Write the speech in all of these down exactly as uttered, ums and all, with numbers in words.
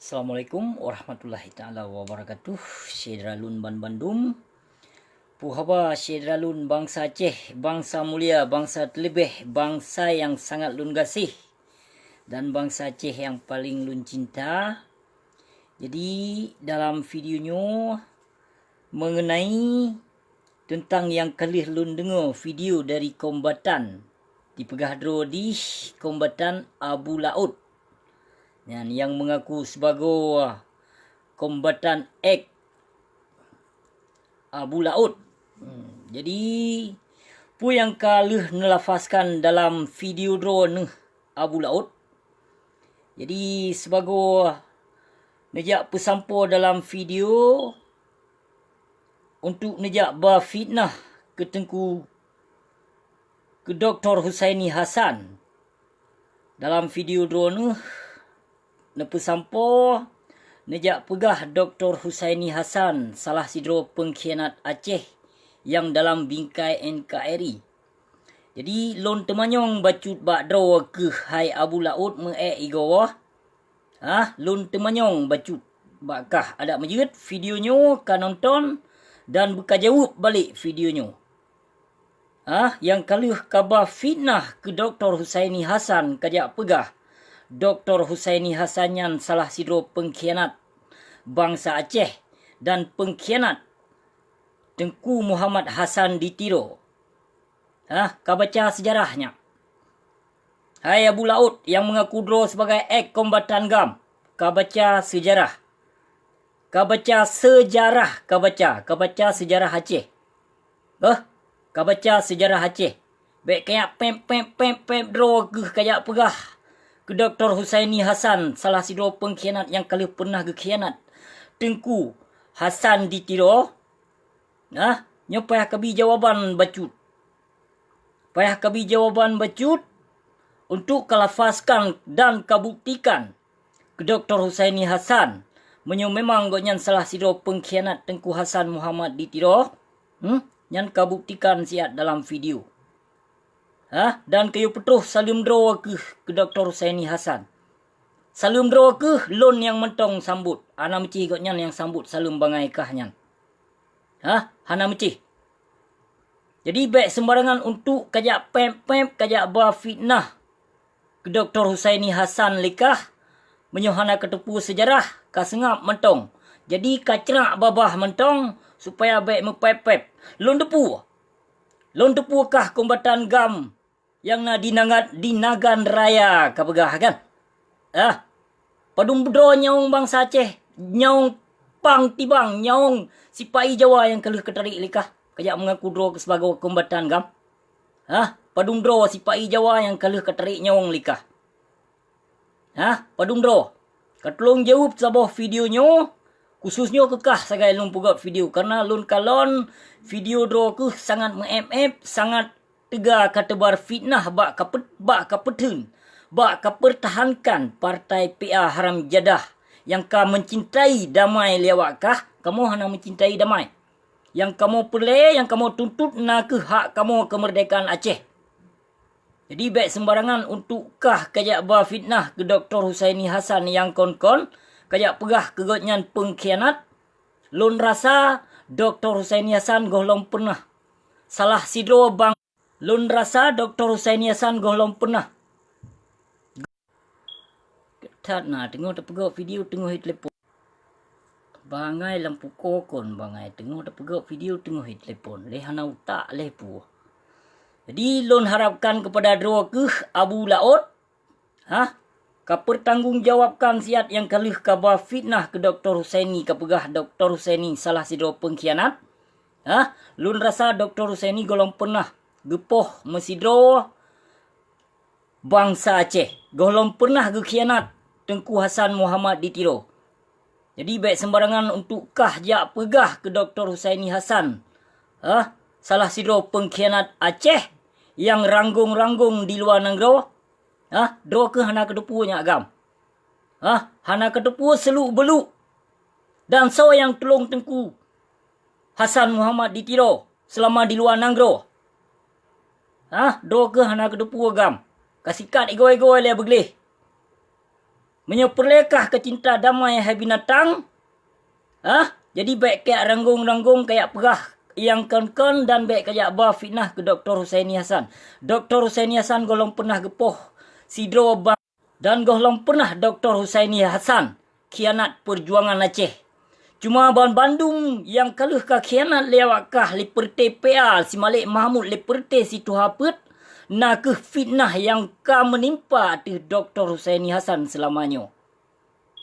Assalamualaikum warahmatullahi taala wabarakatuh. Syedara lôn ban bandum. Puhaba syedara lôn bansa Aceh, bansa mulia, bansa teuleubeh, bansa nyang sangat lôn gaséh, dan bansa Aceh nyang paleng lôn cinta. Jadi, dalam video nyoe mengenai teuntang nyang ka lheueh lôn deungoe video dari kombatan, dipeugah droe dih kombatan Abu Laôt. Nyan nyang mengaku sibagoe kombatan ek Abu Laôt. Hmm, jadi, peue nyang ka lheueh neulafazkan dalam video droeneuh Abu Laôt? Jadi, sibagoe neujak peusampoe dalam video untuk neujak ba fitnah keu Teungku, keu Doktor Husaini Hasan. Dalam video droeneuh neupeusampoe, neujak peugah Doktor Husaini Hasan salah sidroe peungkhianat Aceh nyang dalam bingkai N K R I. Jadi, lôn teumanyong bacut bak droe keuh, hai Abu Laôt meu-ek igoe. Hah, lôn teumanyong bacut bak kah, adak meujeuet video nyoe ka nonton dan beuka jaweueb balek video nyoe. Hah, nyang ka lheueh ka ba fitnah keu Doktor Husaini Hasan, kajak peugah Doktor Husaini Hasan nyan salah sidroe peungkhianat bansa Aceh dan peungkhianat Teungku Muhammad Hasan di Tiro. Hah, ka baca seujarah nyak. Hai Abu Laôt nyang meungaku droe sibagai ek kombatan GAM, ka baca seujarah. Ka baca seujarah, ka baca, ka baca seujarah Aceh. Beuh, ka baca seujarah Aceh. Bék kajak pép, pép, pép, pép droe keuh kajak peugah keu Doktor Husaini Hasan, salah sidroe peungkhianat nyang ka lheueh peunah geukhianat Teungku Hasan di Tiro. Nah, nyoe payah kabi jawaban bacut. Payah kabi jawaban bacut untuk kalafazkan dan kabuktikan keu Doktor Husaini Hasan, meunyoe memang gobnyan salah sidroe peungkhianat Teungku Hasan Muhammad di Tiro, hmm, nyan kabuktikan siat dalam video. Hah? Dan kayue peutroh saleuem droe keuh keu Doktor Husaini Hasan. Saleuem droe keuh lôn nyang mantong sambot, hana meucih gobnyan nyang sambot saleuem bangai kah nyan. Hah? Hana meucih. Jadi, bék seumbarangan untuk kajak pép-pép, kajak ba fitnah keu Doktor Husaini Hasan lé kah, meunyoe hana kateupeue seujarah, ka seungab mantong. Jadi, ka crak babah mantong, supaya bék meupép-pép. Lôn teupeue. Lôn teupeue kah kombatan GAM nyang na di Nagan, di Nagan Raya ka peugah, kan? Ah, padum droe nyawöng bansa Aceh, nyawöng pang tibang, nyawöng sipa-i Jawa nyang ka lheueh katarek lé kah, kajak meungaku droe keu sibagoe kombatan GAM? Hah? Padum droe sipa-i Jawa nyang ka lheueh katarek nyawöng lé kah? Hah? Padum droe? Katulông jaweueb saboh video nyoe, khusus nyoe keu kah sagai lôn peugöt video, kareuna lôn kalon video droe keuh sangat meu-éb-éb, sangat teuga kateubar fitnah bak kapeu-, bak kapeutheun, bak kapeurtahankan partai P A haram jadah nyang ka meucintai damai lé awak kah, kamoe hana meucintai damai. Nyang kamoe peureulée, nyang kamoe tuntot na kheueh hak kamoe keumeurdekaan Aceh. Jadi, bék seumbarangan untuk kah kajak ba fitnah keu Doktor Husaini Hasan nyang kon-kon, kajak peugah keu gobnyan peungkhianat. Lôn rasa Doktor Husaini Hasan gohlom peureunah salah sidroe bang-, lôn rasa Doktor Husaini Hasan gohlom peureunah. That na, teungoh tapeugöt video teungoh itelepon. Bangai lam puko kon bangai, teungoh tapeugöt video teungoh itelepon. Lé hana utak lé puh. Jadi, lôn harapkan keupada droe keuh Abu Laôt, hah, kapeurtanggong jawabkan siat nyang ka lheueh kaba fitnah keu Doktor Husaini, kapeugah Doktor Husaini salah sidroe peungkhianat. Hah, lôn rasa Doktor Husaini gohlom peureunah geupoh meusidroe bansa Aceh, gohlom peureunah geukhianat Teungku Hasan Muhammad di Tiro. Jadi, bék seumbarangan untuk kah jak peugah keu Doktor Husaini Hasan, hah, salah sidroe peungkhianat Aceh nyang ranggong-ranggong di luwa nanggroe, hah, droe keuh hana kateupeue nyak GAM. Hah, hana kateupeue seuluk-beuluk dan soe nyang tulông Teungku Hasan Muhammad di Tiro seulama di luwa nanggroe. Hah, droe keuh hana kateupeue GAM. Kasikat igoe-igoe lé beugleh. Meunyoe peureulée kah kacinta damai hai binatang, hah? Jadi bék kajak ranggong-ranggong kajak peugah nyang kon-kon dan bék kajak ba fitnah keu Doktor Husaini Hasan. Doktor Husaini Hasan gohlom peunah geupoh sidroe bang, dan gohlom peunah Doktor Husaini Hasan khianat peujuangan Aceh. Cuma banbandum nyang ka lheueh ka khianat lé awak kah, lé peureute P A, si Malek Mahmud, lé peureute si tuha peuet, na kheueh fitnah nyang ka meunimpa ateueh Doktor Husaini Hasan seulama nyoe.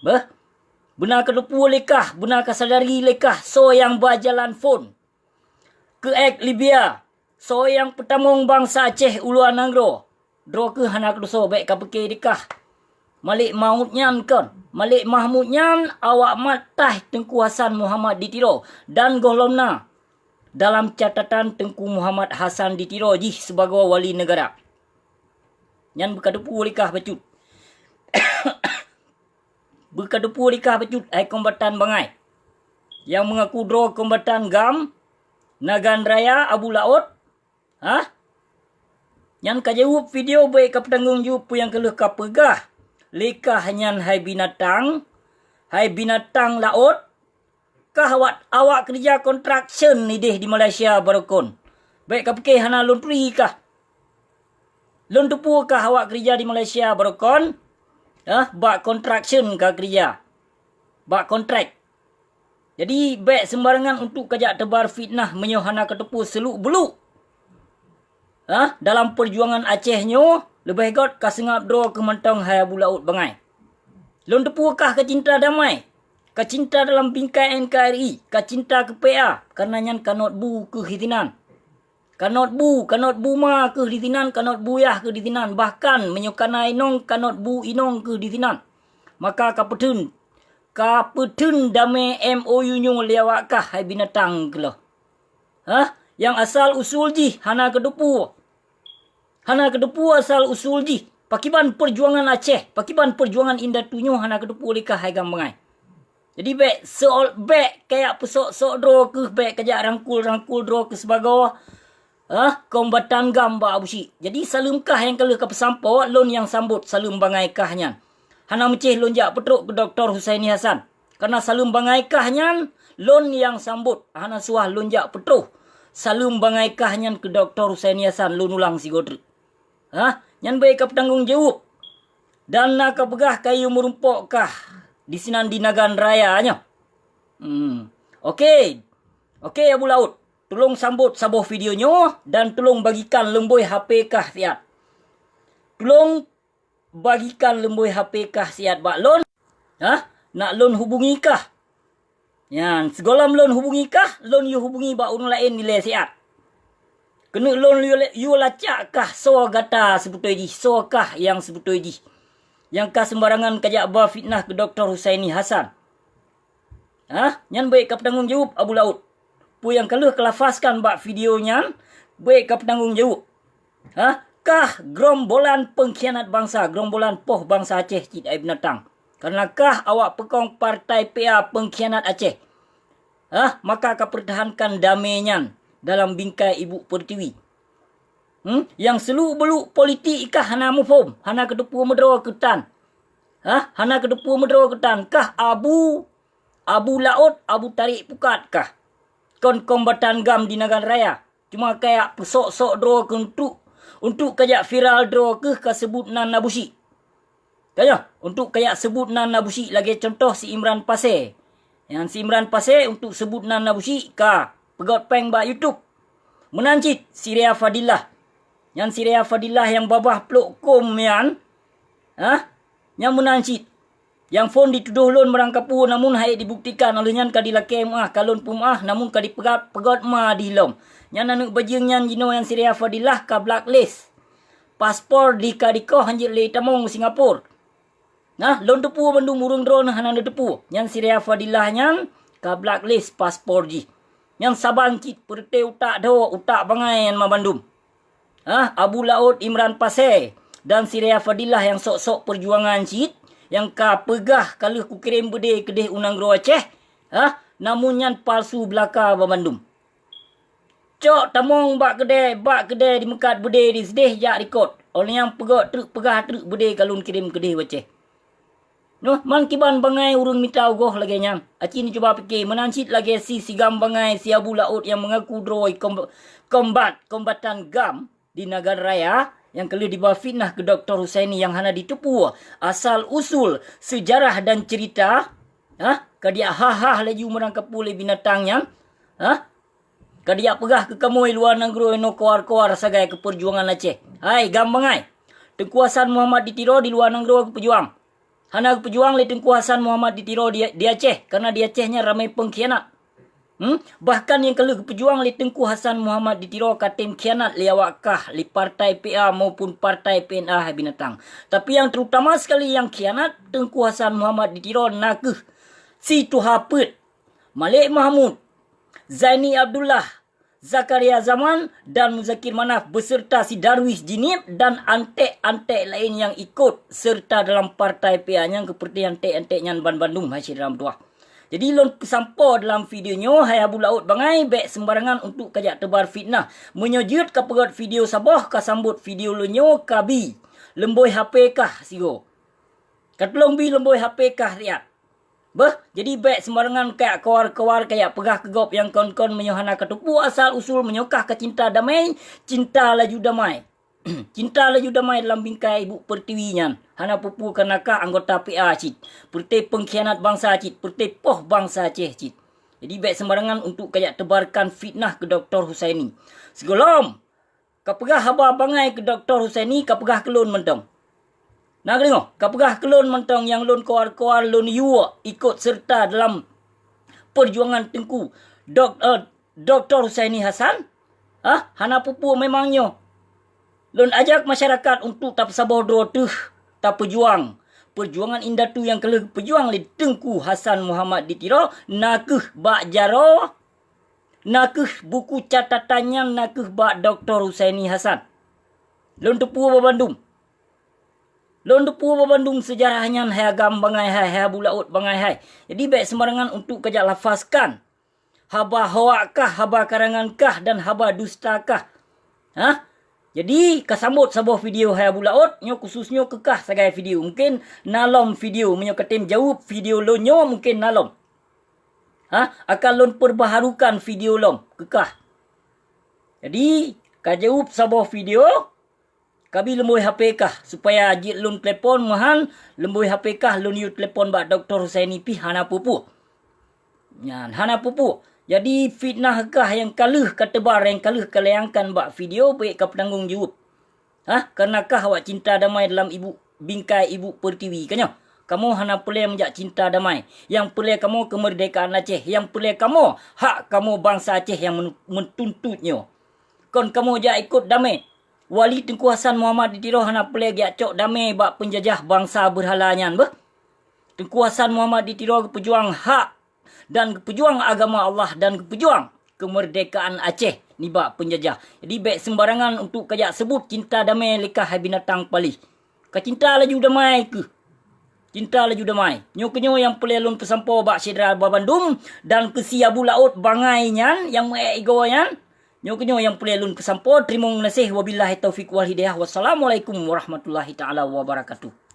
Beuh, beuna ka teupeue lé kah, beuna ka sadari lé kah soe nyang ba jalan phon keu ék Libya, soe nyang peutamong bansa Aceh u luwa nanggroe. Droe kheueh hana keudeusoe, bék ka pike di kah. Malek Mahmud nyan kon, Malek Mahmud nyan awak mat taih Teungku Hasan Muhammad di Tiro, dan gohlom na dalam catatan Teungku Muhammad Hasan di Tiro jih sibagoe wali neugara. Nyan beuka teupeue lé kah bacut. Beuka teupeue lé kah bacut, hai kombatan bangai. Nyang meungaku droe kombatan GAM, Nagan Raya, Abu Laôt, hah? Nyan ka jaweueb video, bék ka peutanggong jaweueb peue nyang ka lheueh ka peugah lé kah nyan, hai binatang, hai binatang laôt. Kah awak, awak keurija construction idéh di Malaysia baroekon. Bék ka pike hana lôn turi kah. Lôn teupeue kah awak keurija di Malaysia baroekon, hah, bak construction ka keurija. Bak kontrak. Jadi, bék seumbarangan untuk kajak teubar fitnah meunyoe hana kateupeue seuluk-beuluk, hah, dalam peujuangan Aceh nyoe. Leubeh göt ka seungab droe keuh mantong, hai Abu Laôt bangai. Lôn teupeue kah kacinta damai, kacinta dalam bingkai N K R I, kacinta keu P A, kareuna nyan kanot bu keuh disinan. Kanot bu, kanot bu ma keuh disinan, kanot bu yah keuh disinan, bahkan meunyoe kana inong, kanot bu inong keuh disinan. Maka kapeutheun, kapeutheun damé M O U nyoe lé awak kah, hai binatang keuloh. Hah? Nyang asal usul jih hana kateupeue. Hana kateupeue asal usul jih. Pakiban peujuangan Aceh, pakiban peujuangan indatu nyoe hana kateupeue lé kah, hai GAM bangai. Jadi bék seol-, bék kajak peusok-sok droe keuh, bék kajak rangkul-rangkul droe keuh sibagoe, hah, kombatan GAM bak Abusyik. Jadi saleuem kah nyang ka lheueh kapeusampoe, lôn nyang sambot saleuem bangai kah nyan. Hana meucéh lôn jak peutrok keu Doktor Husaini Hasan. Kareuna saleuem bangai kah nyan lôn nyang sambot, hana suah lôn jak peutroh saleuem bangai kah nyan keu Doktor Husaini Hasan, lôn ulang sigoe treuk. Hah? Nyan bék kapeutanggong jaweueb. Dan na kapeugah kayue meurumpok kah disinan di Nagan Raya nyoe. Hmm. Oke. Oke, Abu Laôt. Tulông sambot saboh video nyoe dan tulông bagikan leumbôi H P kah siat. Tulông bagikan leumbôi H P kah siat bak lôn. Hah? Nak lôn hubungi kah? Nyan, sigohlom lôn hubungi kah, lôn yue hubungi bak ureuëng laén ilée siat. Keuneuk lôn yue, yue lacak kah soe gata seubeutôi jih, soe kah nyang seubeutôi jih, nyang ka seumbarangan kajak ba fitnah keu Doktor Husaini Hasan. Hah? Nyan bék kapeutanggong jaweueb, Abu Laôt. Peue nyang ka lheueh kalafazkan bak video nyan, bék kapeutanggong jaweueb. Hah? Kah grombolan peungkhianat bansa, grombolan poh bansa Aceh cit, hai binatang. Kareuna kah awak peukong partai P A peungkhianat Aceh. Hah? Maka kapeurtahankan damé nyan dalam bingkai ibu peurtiwi. Hmm? Nyang seuluk-beuluk politik kah hana muphom, hana kateupeue meudroe keuh tan. Hah? Hana kateupeue meudroe keuh tan. Kah Abu, Abu Laôt, Abu Tarék Pukat kah? Kon kombatan GAM di Nagan Raya. Cuma kajak peusok-sok droe keuh untuk, untuk kajak viral droe keuh kaseubut nan Abusyik. Tanyoe, untuk kajak seubut nan Abusyik lagée cuntoh si Imran Pasé. Nyan si Imran Pasé untuk seubut nan Abusyik ka peugöt péng bak YouTube. Meunan cit si Ria Fadillah. Nyan si Ria Fadillah nyang babah plôk kôm nyan. Hah? Nyan meunan cit. Nyang phon ditudoh lôn meurangkapeue, namun han ék dibuktikan, óh lheueh nyan ka dilakée meuáh, ka lôn peumeuáh, namun ka dipeugöt, peugöt ma dih lom. Nyan aneuëk bajeueng nyan jinoe nyang si Ria Fadillah ka blacklist. Paspor dih ka dikoh hanjeuet lé tamong u Singapura. Nah, lôn teupeue bandum, ureuëng droeneuh hana neuteupeue. Nyan si Ria Fadillah nyan ka blacklist paspor jih. Nyan saban cit peureute utak dhoe, utak bangai nyan ma bandum. Hah, Abu Laôt, Imran Pasé, dan si Ria Fadillah nyang sok-sok peujuangan cit, nyang ka peugah ka lheueh kukirém beudé keudeh u nanggroe Aceh, hah, namun nyan palsu beulaka ban bandum. Cok tamong bak keudè, bak keudè dimeukat beudé di sideh jak rikot. Óh lheueh nyan peugöt treuk, peugah treuk beudé ka lôn kirém keudeh u Aceh. Noh, man kiban bangai ureuëng mita ugoh lagée nyan. Aci neucuba pike, meunan cit lagée si Sigam Bangai, si Abu Laôt nyang meungaku droe kom-, kombat, kombatan GAM di Nagan Raya, nyang ka lheueh jiba fitnah keu Doktor Husaini nyang hana jiteupeue asal usul, seujarah dan ceurita, ha? Ka dijak ha-ha laju meurangkapeue lé binatang nyan, ha? Ka dijak peugah keu kamoe luwa nanggroe inoe kawar-kawar sagai keu peujuangan Aceh. Hai, GAM Bangai! Teungku Hasan Muhammad di Tiro di luwa nanggroe geupeujuang. Hana geupeujuang lé Teungku Hasan Muhammad di Tiro di, di Aceh, karena di Aceh nyan ramé peungkhianat. Hmm? Bahkan nyang ka lheueh geupeujuang lé Teungku Hasan Muhammad di Tiro ka tem khianat lé awak kah, lé partai P A maupun partai P N A hai binatang. Tapi nyang terutama sekali nyang khianat Teungku Hasan Muhammad di Tiro na kheueh si tuha peuet, Malik Mahmud, Zaini Abdullah, Zakaria Zaman dan Muzakir Manaf beserta si Darwis Jinib dan antek-antek laén nyang ikot serta dalam partai P A nyan, keupeurti antek-antek nyan banbandum hai syedara meutuwah. Jadi lôn peusampoe dalam video nyoe, hai Abu Laôt Bangai, bék seumbarangan untuk kajak teubar fitnah. Meunyoe jeuet kapeugét video saboh, kasambot video lôn nyoe kabi leumbôi H P kah sigoe. Katulông bi leumbôi H P kah siat. Beuh, jadi bék seumbarangan kajak kawar-kawar kajak peugah keu gob nyang kon-kon meunyoe hana kateupeue asal usul, meunyoe kah kacinta damai, cinta laju damai. Cinta laju damai dalam bingkai ibu pertiwi nyan. Hana peue-peue kana kah anggota P A cit, peureuté peungkhianat bansa cit, peureuté poh bansa Aceh cit. Jadi bék seumbarangan untuk kajak teubarkan fitnah keu Doktor Husaini. Sigohlom kapeugah haba bangai keu Doktor Husaini, kapeugah keu lôn mantong. Na geudeungoe, kapeugah keu lôn mantong nyang lôn kawar-kawar lôn yue ikot serta dalam peujuangan Teungku Dok-, eh, Doktor Husaini Hasan? Ah, hana peue-peue memang nyoe. Lôn ajak masyarakat untuk tapeusaboh droe teuh tapeujuang. Peujuangan indatu nyang ka lheueh peujuang lé Teungku Hasan Muhammad di Tiro na kheueh bak jaroe, na kheueh buku catatan nyan na kheueh bak Doktor Husaini Hasan. Lôn teupeue babandum. Lôn teupeue babandum seujarah nyan hai GAM Bangai hai, hai Abu Laôt Bangai hai. Jadi bék seumbarangan untuk kajak lafazkan haba hoak kah, haba karangan kah, dan haba dusta kah. Hah? Jadi, kasambot saboh video hai Abu Laôt, nyoe khusus nyoe keu kah sagai video. Mungkin na lom video, meunyoe katem jaweueb video lôn nyoe mungkin na lom. Hah? Akan lôn peurbaharukan video lom keu kah. Jadi, kajaweueb saboh video, kabi leumbôi H P kah, supaya jeuet lôn telepon meuhan, leumbôi H P kah lôn yue telepon bak Doktor Husaini pih hana peue-peue. Nyan, hana peue-peue. Jadi, fitnah kah nyang ka lheueh kateubar, nyang ka lheueh kalayangkan bak video, bék kapeutanggong jaweueb. Hah? Karena kah awak cinta damai dalam ibu, bingkai ibu pertiwi, ka nyoe? Kamoe hana peureulée meujak cinta damai. Nyang peureulée kamoe keumeurdekaan Aceh. Nyang peureulée kamoe, hak kamoe bansa Aceh nyang men-, meutuntot nyoe. Kon kamoe jak ikot damé. Wali Teungku Hasan Muhammad di Tiro hana peureulée geujak cok damé bak peunjajah bansa beurhala nyan beuh. Teungku Hasan Muhammad di Tiro geupeujuang hak dan geupeujuang agama Allah dan geupeujuang keumeurdekaan Aceh nibak peunjajah. Jadi bék seumbarangan untuk kajak seubut cinta damé lé kah hai binatang paléh. Kacinta laju damai keuh. Cinta laju damai. Nyoe keunyoe nyang peureulée lôn peusampoe bak syedara babandum dan keu si Abu Laôt Bangai nyan nyang meuék igoe nyan. Nyoe keunyoe nyang peureulée lôn peusampoe. Teurimong geunaséh. Wabillahi taufiq wal hidayah. Wassalamualaikum warahmatullahi taala wabarakatuh.